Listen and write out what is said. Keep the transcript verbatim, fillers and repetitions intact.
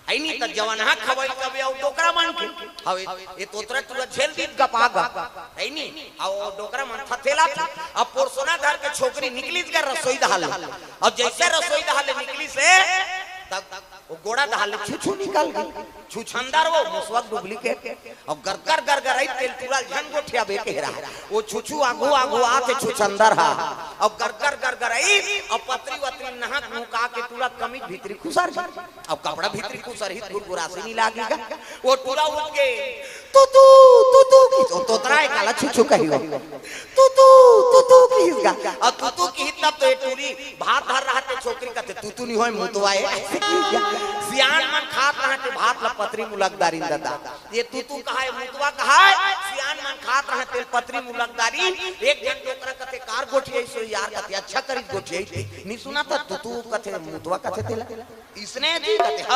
अइनी त जवन हा खवई तबे अउ डोकरा मन के। हवे, ए तोतरा टूरा झेल दीत गपा गप। अइनी, अउ डोकरा मन थथेला था। अब पोरसोना धर के छोकरी निकलिस गा रसोई डहार ले। अब जइसे रसोई डहार ले निकलिस हे, तब ओ गोड़ा डहार ले छुछू निकल गे। छुछंदर वो, मुसवा के duplicate। अब गरगर गरगर आई तेल टूरा ल झन गोठियाबे के रहा। ओ छुछू आघू आघू आथे छुछंदर हा। अब गरगर गरगर आई, अब पतरी वतरी नहक नुका के टूरा कमीज भीतरी खुसर गे। अब कपड़ा भीतरी खुसर ही गुरगुरासी नी लागी गा। ओ टूरा उठ के, "तू तू, तू तू" किहिस, ओ तोतरा ए काला छुछू कही हो। "तू तू, तू तू" किहिस गा। अब तू तू किहिस तब तो ए टूरी भात धर रहा ते छोकरी कथे, "तू तू नी होय, मुतवा ए।" अइसे किहिस गा। सियान मन खात रहा ते भात ल पतरी मुलक दारिन ददा। ए तू तू कहाय, मुतवा कहाय, सियान मन खात रहा ते पतरी मुलक दारिन। एक झन डोकरा कथे, "कार गोठियाइस ओ यार?" कथे, "अच्छा करिस गोठियाइस ते।" नी सुनत हस, तू तू कथे, मुतवा कथे तेला। इसने जी कथे,